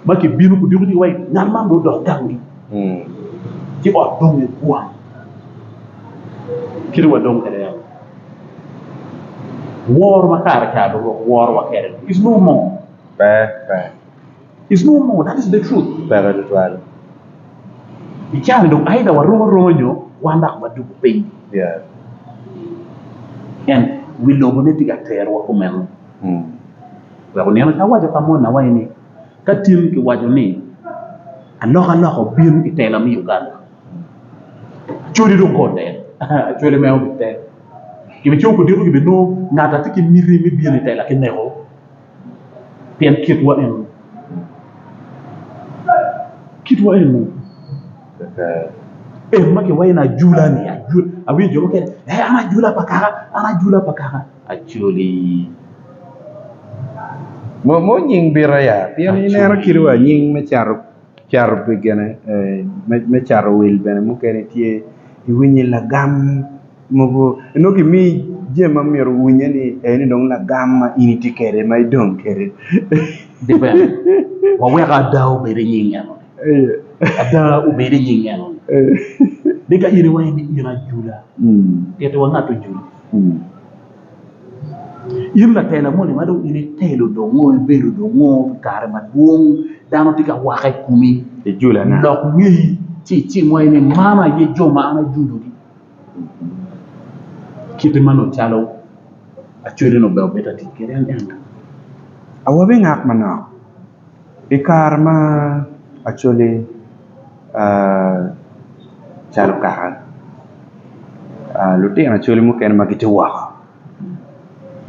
Ma kibino kudiko ci giwaco ngat man dong odok ganggi ci ot dong egwang. Kit ma wadong kwede eno. Woro ma kare ca dong rok worowa kwede is no more. Pe, pe. Is no more, that is the truth. Peke tutwal. I caa-ni dong either warom aroma nyo wan dok wadwogo piny. Yeah. En wi lobo-ne tye ka terowa kumeno. Wek onino ca awaco ka moni awaco ni ka tin kiwaco ni alokaloka obin i tela me Uganda, Acholi dong kor tek, Acholi mere obi tek. Kibicobo kudiko kibinongo ngat atye ki miti me bino i tela kineko pien kitwa eno. Kitwa eno. En ma kiwaco ni ajula-ni, awinjo jo mukene, ee an ajula pa kaka, an ajula pa kaka. Acholi. Mo nying bita ya, pien ineno kit wa nying me cato cato pi gine me cato wil bene mukene tye iwinyo lagam mogo nongo kimi jami ma myero owinye ni eni dong lagam ma in itye kwede ma idong kwede. Waweko ada obed i nying eno ni, ada obed i nying eno ni. Di ka in iwaco ni in ajula, titi wa ngat ojuli. In latela moni ma dong in itelo dong ngo ibedo dong ngo pi kare madwong dano tye ka wake i komi lok ngeyi ci icim wai ni man aye jo ma an ajulogi kite ma nongo calo acwele ni ber obed atic kwede en ento. Awobi ngat manok i kare ma Acholi calo kaka lutino Acholi mukene ma gitye woko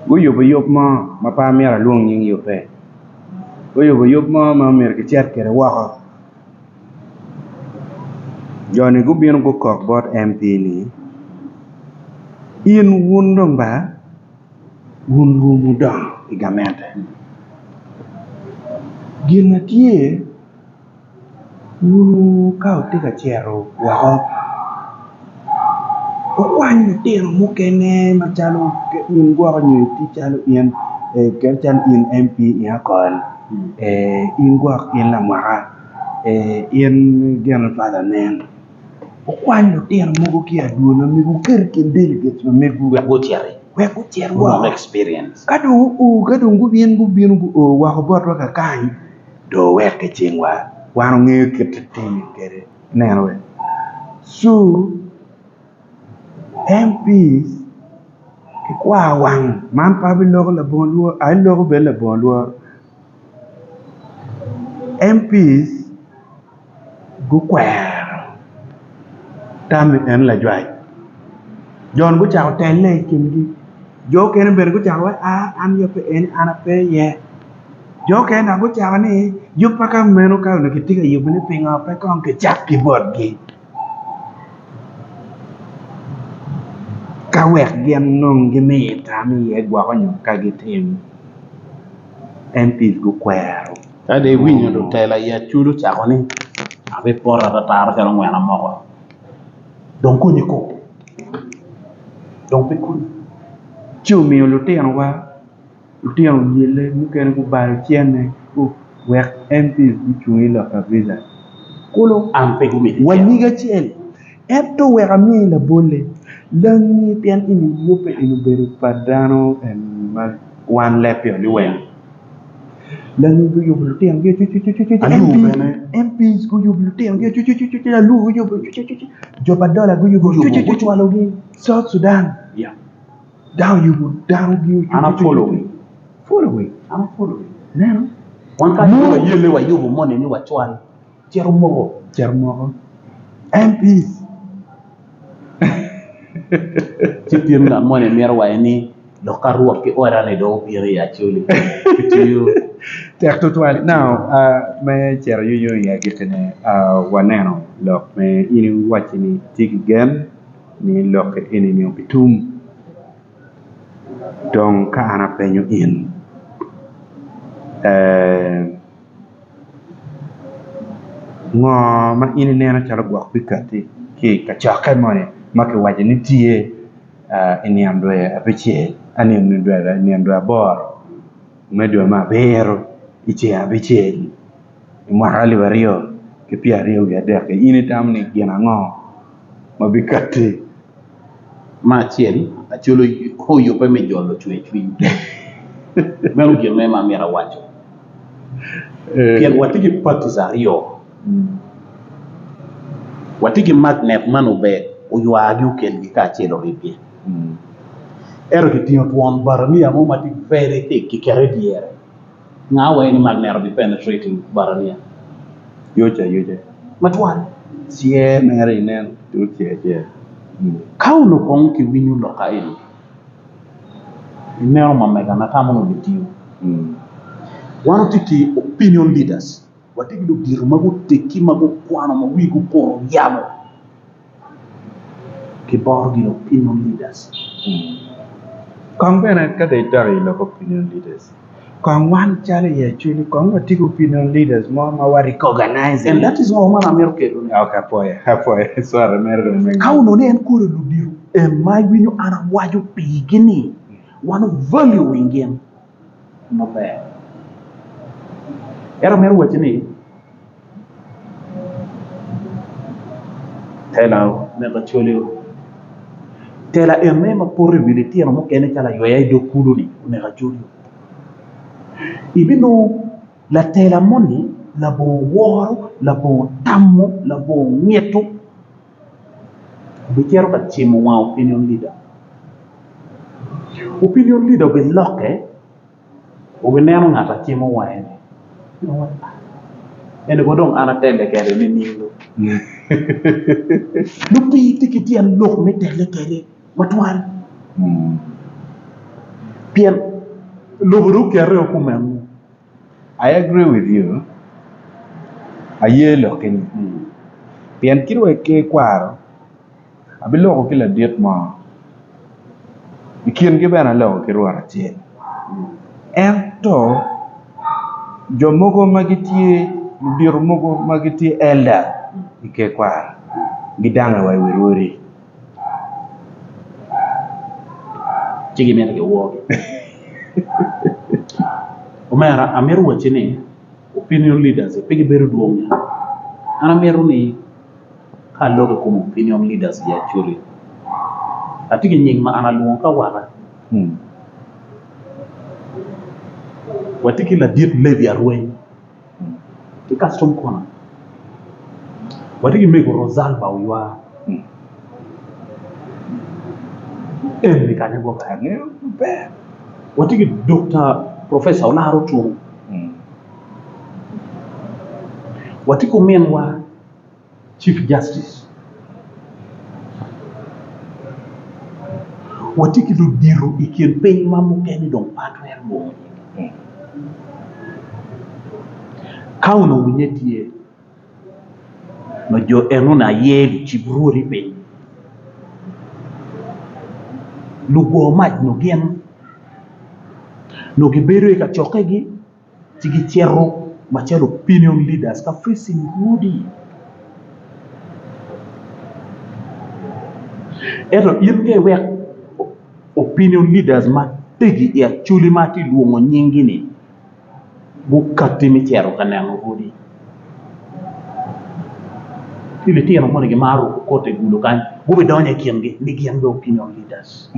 guyubo yub mo ma pe amyero alwong nying yubbe guyubo yub mo ma myero gicit kwede woko jo-ni gubino gukok bot MP ni in wun dong ba Wun wudongo i gamente. Gin ma tye wun ka wutye ka cito woko wukwany lutino mukene macalo in gwok nyo itye calo in ket calo in MP i Akol in gwok in lamwaka in gin pa lanen. Wukwany lutino mogo ki i adwol ma mego wuket i kin delegates ma megwu Wek guciti. Wek gucit Gunong woko. experience. Ka dong guo, ka dong gubin gubino guo woko botwa kakany, dong wuwek ki cingwa, wan wangeyo kit ma tiyo kwede. Ineno wee? Co MPs ki kwar wang man pe abiloko labongo lworo, abiloko bene labongo lworo. MPs gukwero tam en lajwac jo-ni gucako telle i kingi jo okene bene gucako wai aa an yubbe eni an ape iye jo okene dok gucako ni yub pa ka meno ka onongo kitye ka yubone pingo pe kong kicak ki botgi ka wek gin nong gimi tam iye gwoko nyo ka gitim MPs gukwero. Ka dong iwinyo lutela i Acholi ocako ni abipoto atatara calo ngweno amoko, dong konyi ko, dong pe konyi. Ci omiyo lutinowa, lutino oyelle mukene gubalo cente wek MPs gucung i lok kabisa. Kulu An pe gumiti wa cente. nyig acel ento wek amiyi labolle langi pien eni yubbe eni obedo pa dano ma wan lepio liweng. Langi guyubo lutinogi cucucucu, MPs guyubo lutinogi cucucucu, Alur guyubo cucucucu, jo pa dola guyubo cucucucu, gucwalogi South Sudan, dano oyubo danogi cucucucu. Ineno? Wan ka dong wayelle wayubo moni ni wacwal, cito moko. Cito moko. MPs. Ci tin ngat moni mito waco ni Lok ka Rwot ki oda ni dong obino i Acholi kitiyo. Tek tutwal. Now, me cito yunyu i agikkine, waneno lok me in iwacci ni itye ki gen ni lok eni-ni obitum. Dong ka an apenyo in, ngo ma in ineno calo gwok bikatti ki i kacokke moni ma kiwaco ni tye i nino dwe abicel nino dwe aboro me dwe me abiro i ceng abicel. I mwaka alip aryo ki pyeraryo wiye adek-ki, in itamo ni gin ango ma bikatti? Me acel, Acholi oyubbe me jolo cwercwiny. Meno gin me ma amito awaco. Pien watye ki parties aryo. Watye ki magnet ma nongo ber oywagi okelgi kacel oribgi. Ento kitingo twon barania mo ma tye very thick kiketo i dyere. Nga wa eni magnet obi penetrating barania? Yoc ayoca. Matwal. Cer mere inen tut cer cer. Ka onongo kong kiwinyo lokka eni, ineno ma mega na tamo ni obitiyo. Wan watye ki opinion leaders, watye ki ludito ma guteggi ma gukwano ma wigi opoto yamo. Kiboro gin opinion leaders. Kong bene ka dong idok i lok opinion leaders, kong wan calo i Acholi kong watye ki opinion leaders mo ma wa recognize. And that is what man amito kelo ni. Ok apwoyo, apwoyo. Sorry mere dong me Ka onongo ni en kodi ludito en ma iwinyo an awaco pigi ni wan valuing gin maber. Ento amito wacci ni Tela me Acholi tela ene ma poto i wi litino mukene calo ayweya i dog kulu-ni oneko Acholi ibinongo latela moni labongo woro labongo tamo labongo ngito obicito ka cimo wang opinion leader opinion leader obilokke Wubineno ngat a cimo wange-ni, ci wuwaco ni, 'Eni kono dong an atelle kede nining do? Nongo pe itye ki tyen lok me telle kede matwal, pien lobo dong okette kumeno. I agree with you, aye lokki-ni, pien kit wa i ker kwaro Abiloko ki ladit mo, i kingi bene aloko ki rwot acel. Ento jo mogo ma gitye ludito mogo ma gitye elda i ker kwaro gidange wa i wi rwodi. Ci gimito giworgi. Omera, amito wacci ni opinion leaders pe gibedo dwong. An amito ni Ka aloko i kom opinion leaders i Acholi, atye ki nying ma an alwongo ka waka. Watye ki ladit Levi Arweny ki Custom Corner. Watye ki mego Rosalba Oywa. Eni kanya gwoka. Angeyo maber. Watye ki Dokta Professor Olara Otungu. Watye ki ominwa Chief Justice. Watye ki ludito i kin piny ma mukene dong pe atwero lwongo nyinggi. Ka onongo winye tye, nongo jo enoni aye lucib rwodi piny. Lugwo mac nongo gin nongo gibedo i kacokkegi. ci gicito macalo opinion leaders ka facing rwodi. Ento in ka iwek opinion leaders mategi i Acholi ma atye lwongo nyinggi ni gukati me cito ka neno rwodi. Ci litino moni gimaro ruko koti i gudo kany gubidonyo i kingi ni gin bene opinion leaders.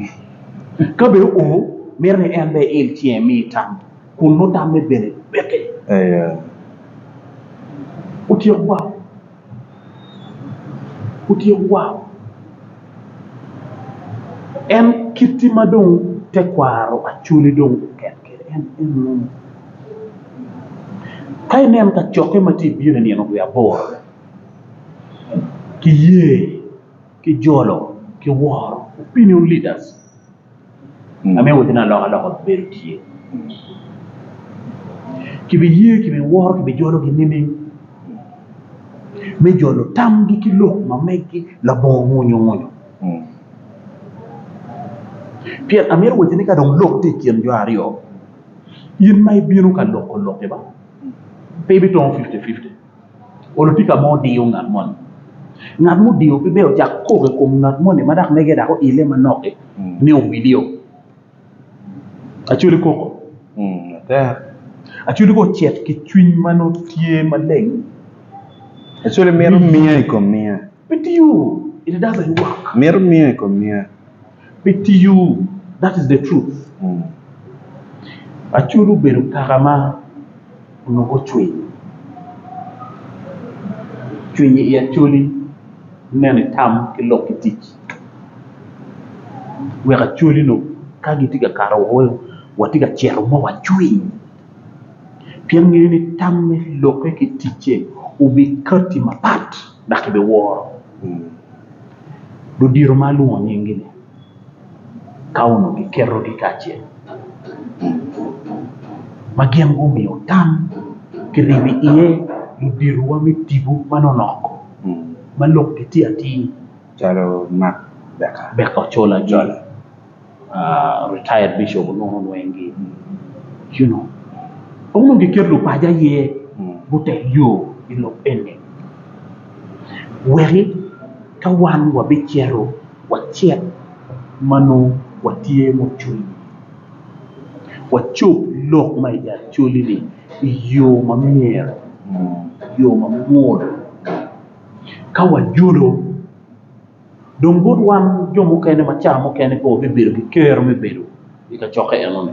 Ka bene oo mito ni en bene eil cinge emi tam. kun nongo tamme bene peke. Otyeko wao, otyeko wao. En kiti ma dong tekwaro Acholi dong oket kwede en eno. Ka ineno kacokke ma tye bino i nino dwe aboro, ki ye, ki jolo, ki woro opinion leaders. Amito wacci ni alokaloka obedo tye. Kibiye, kibiworo, kibijologi nining me jolo tamgi ki lok ma meggi labongo ngunyo ngunyo? Pien amito wacci ni ka dong lok tye i kin jo aryo, in ma ibino ka loko lokki ba pe ibitongo fifty fifty. Olo tye ka ma odiyo ngat moni. Ngat mudiyo pe ber ocak kok i kom ngat moni ma dok mege dok oile manok-ki ni owilio. Acholi koko. Acholi ka ocit ki cwiny ma nongo tye maleng. Acholi mito miya i kom miya. Pe tiyo, it doesn't work. Mito miya i kom miya. Pe tiyo, that is the truth. Acholi obedo kaka ma onongo ocwiny. Cwiny i Acholi nen i tam ki lok ki tic. Wek Acholi nongo ka gitye ka kato woko watye ka cito ma wacwiny pien ngeyo ni tamme, lokke ki ticce obikatti mapat dok ibiworo. Ludito ma alwongo nyinggi-ni ka onongo giketogi kacel ma gin gumiyo tam kiribo iye luditowa me tipo manonok ma lokgi tye atir Calo Mark Beka. Beka Ocola-gi, retired bishop onongo onwengi, you know. Onongo giketo lupaco aye gutel yo i lok eni weki ka wan wabicito wacit ma nongo watye mucwiny, wacob lok ma i Acholi-ni i yo ma myero, yo mamwol. Ka wajolo, dong bot wan jo mukene ma ca mukene pe wabibedo ki kero me bedo i kacokke enoni,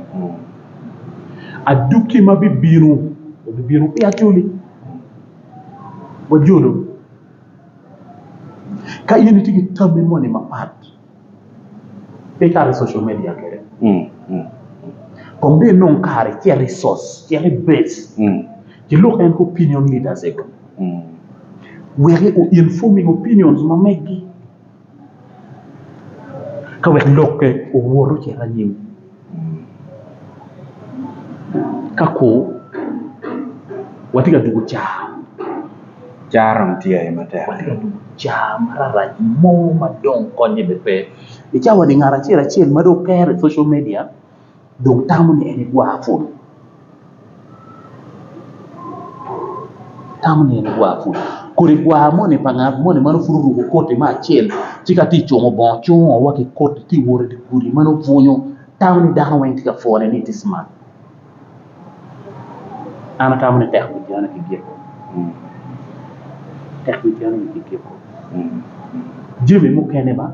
adwogi ma bibino obibino pi Acholi. Wajolo. Ka in itye ki tammi moni mapat, pe ikato i social media kwede. Kong dong inong kare icit i source, icit i base, ci lok en ki opinion leaders ego. Wek o informing opinions ma megi ka wek lokke owot ocit anyim. Ka kur watye ka dwogo car, Car dong tye aye matek. Watye ka dwogo car mararac mo ma dong konye bene pe. I cawa-ni ngat acel acel ma dong okero i social media dong tamo ni en egwar pul. Tamo ni en egwar pul. Kodi gwar moni pa ngat moni ma nongo pud oruko koti me acel ci ka tye ka cungo bongo cungo wa ki koti tye ka wot i dye gudi ma nongo bwunyo tamo ni dano weng tye ka pwone ni etye smart. An atamo ni tek wi jone ki giko. Tek wi jone ki giko. Jami mukene ba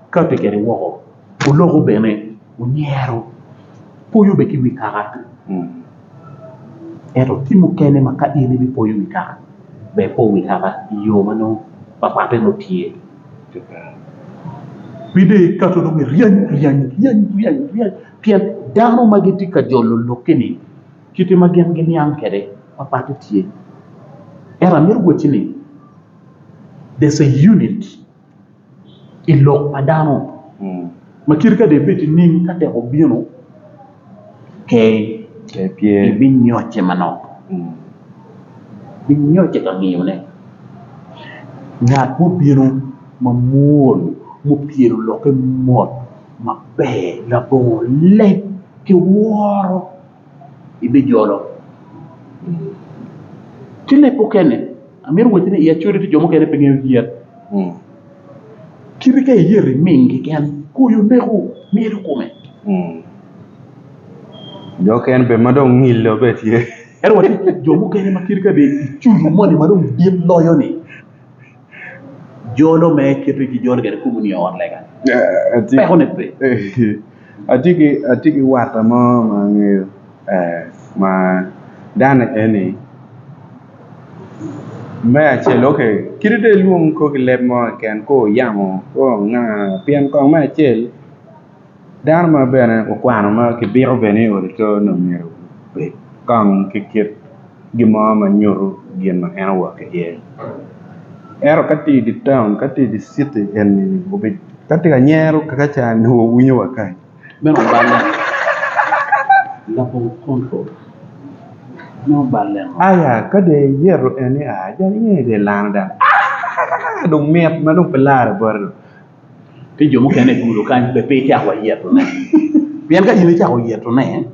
kati kwede woko oloko bene onyero poyo bene ki wi kaka ento tye mukene ma ka in ibipoyo wi kaka ber ipo wi kaka i yo ma nongo papatte nongo tye pe dong ikato dong iryeny ryeny ryeny ryeny ryeny pien dano ma gitye ka jolo lokki-ni kite ma gin giniang kwede papatte tye ento amito wacci ni there's a unit i lok pa dano ma kite ka dong ibed nining ka tek obino ibinyoce manok ibinyoce ka ngiyone ngat mubino mamwol mupyelo lokke mot maber labongo leb ki woro ibijolo. Ki leb mukene, amito wacci ni i Acholi tye jo mukene pe ngeyo yet. Kite ka iyet iming keken, koyo neko myelo kome. Jo okene bene ma dong ngilo bene tye. Ento watye ki jo mukene ma kite ka dong icudo moni ma dong dit loyo-ni, jolo mere kite gijolo kwede kome ni i ot lega. Pekone pe. Atye ki watta mo ma angeyo ma dano eni me acel ok kit dong ilwong kor ki leb mo keken kor oyamo kor anga pien kong me acel dano ma bene okwano ma kibiko bene i ot oto nongo myero obed kong ki kit gin mo ma nyuto gin ma en owok ki iye ento ka tye i dye taun ka tye i dye citi eni ka tye ka nyero kaka ca nongo winyo wa kany. Meno oballe labongo control meno oballe ngo. Aya ka dong iyeto en ni aa jal inge dong ilano dano aa dong mit ma dong pe lare bote dong. Tye jo mukene i gudo kany bene pe icako wa yetone pien ka in icako yetone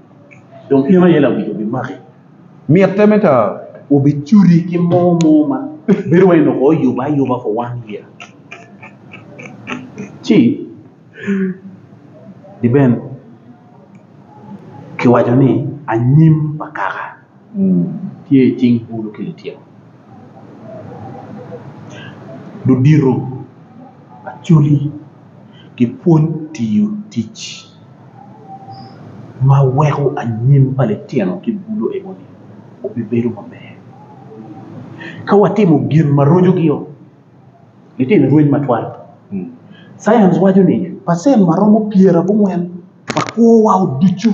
dong in aye lawic obimaki. Mitte me to. Obicudi ki mo mo ma bedo wai nongo oyube ayuba for one year ci Ben kiwaco ni anyim pa kaka. tye i cing bulu ki litino. Ludito Acholi gipwony tiyo tic ma weko anyim pa litino ki bulu ego-ni obibedo maber. Ka watimo gin ma rocogio, litino rweny matwal. Science waco ni pacent ma romo pyerabongwen pa kwowa ducu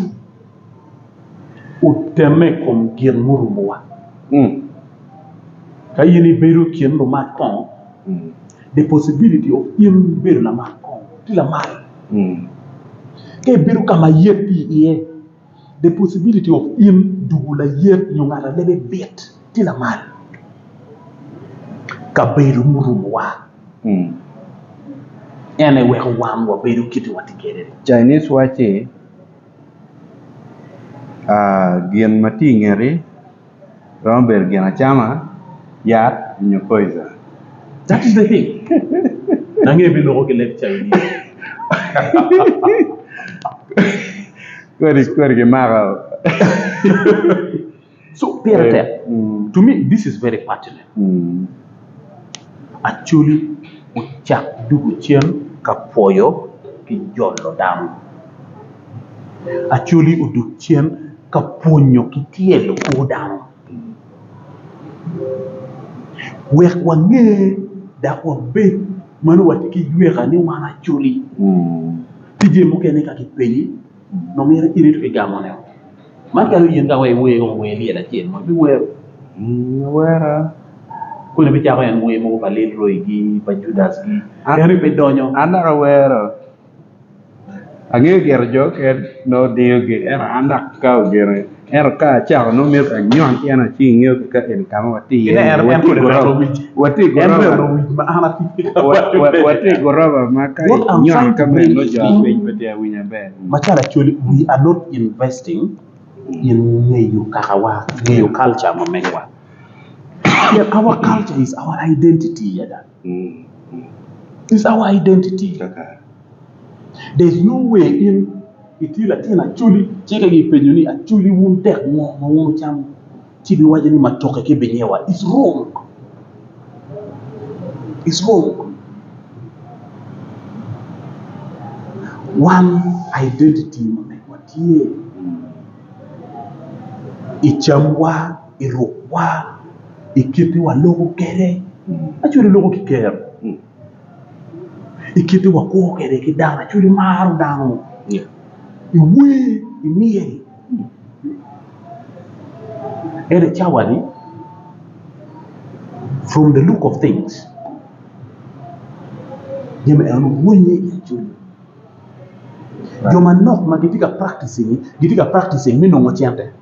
otemme i kom gin murumowa. Ka in ibedo i kin lumat kongo, the possibility of in bedo lamat kongo tye lamal. Ka ibedo ka ma yet tye iye, the possibility of in dugo layet nyo ngat a lebe bit tye lamal. Kabedo murumowa en aye weko wan wabedo kit ma watye kwede-ni. Chinese wacci gin ma tye i ngeti romo bedo gin acama, yat nyo poison. That is the thing. Nange biloko ki leb Chinese. Kodi kodi kimako. So pire tek. To me this is very pertinent. Acholi ocak dugo cen ka pwoyo ki jolo dano. Acholi odug cen ka pwonyo ki tyelo kor dano. Wek wange dok wabed ma nongo watye ki yweka ni wan Acholi. Tye jami mukene ka kipenyi nongo myero in itye ki gamone. Man calo in ka wek iwer kong wer lyel acel mo ibiwero? Awera. Koni ibicako en wer mogo pa Lil Roy gi, pa Judas gi, ento pe idonyo. An dok awero. Angeyo gire jo okene nongo diyogi ento an dok ka ogire ento ka acako nongo myero anyon tyena ci ingeyo ki ka eni ka ma watye iye ni watye i guroba watye i guroba ma ka inyono kamera nongo jo piny pe tye awinya maber. Macalo Acholi we are not investing in ngeyo kakawa, ngeyo culture ma megiwa. Pien our culture is our identity yada. Is our identity. There is no way in itye latin Acholi ci ka gipenyo ni Acholi wun tek ngo ma wun wucamo ci giwaco ni matoke ki binyewa. It's wrong. It's wrong. Wan identity ma megwa tye i camwa, i rukwa, i kit ma waloko kwede. Acholi loko ki kero. I kit ma wakwo kwede ki dano, Acholi maro dano. I wer, i myel. Ento i cawa-ni, from the look of things, jami eno rwenye i Acholi. Jo manok ma gitye ka practicing-ni, gitye ka practicing me nongo cente.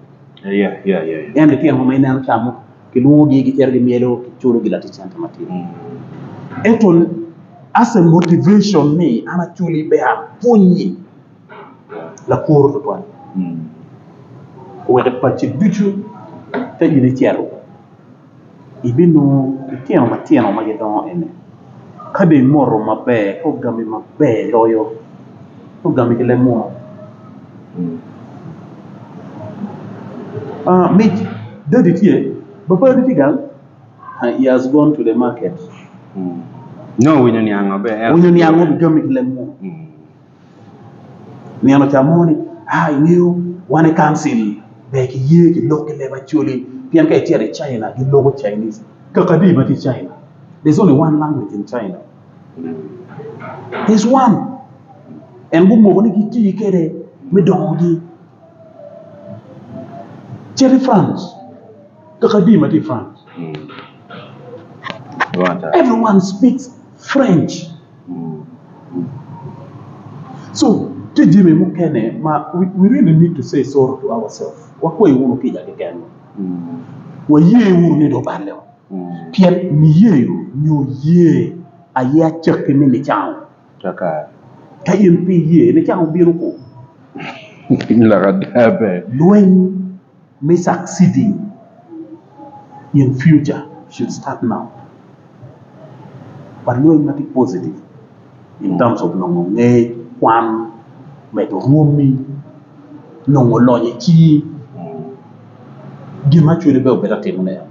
Ento litino ma ineno ca mogo kilwongogi gicito gimyelo kiculogi latic cente matidi. Ento as a motivation ni an Acholi ber apwonyi lakwor tutwal oweko i paci ducu ka in icito ibinongo litino matino ma gidongo eni ka dong imoto maber ka ogami maber loyo ci ogami ki leb munu mic dadi tye babani tye gang he has gone to the market Nongo owinyo niang maber. Owinyo niang obigami ki leb munu. Nino ca mo ni, aa ingeyo wan i kancil ber kiye kilok ki leb Acholi pien ka icito i China giloko Chinese. Kaka adi ma tye i China? There's only one language in China. There's one. En gumoko ni giti kwede me dongogi. Cit i France, kaka adi ma tye i France? Everyone speaks French. So tye jami mukene ma we really need to say sorry to ourselves. Wakwayi wunu kica keken. Waye wunu ni dong oballe o. Pien niyeyo nyo ye aye acakki me nicango. Ka in pe iye, nicango bino ku. Lweny me succeeding in future should start now but lweny ma tye positive in terms of nongo ngec, kwan, medo rwommi, nongo lonyo i cingi. Gin ma Acholi bene obedo ka timone eno.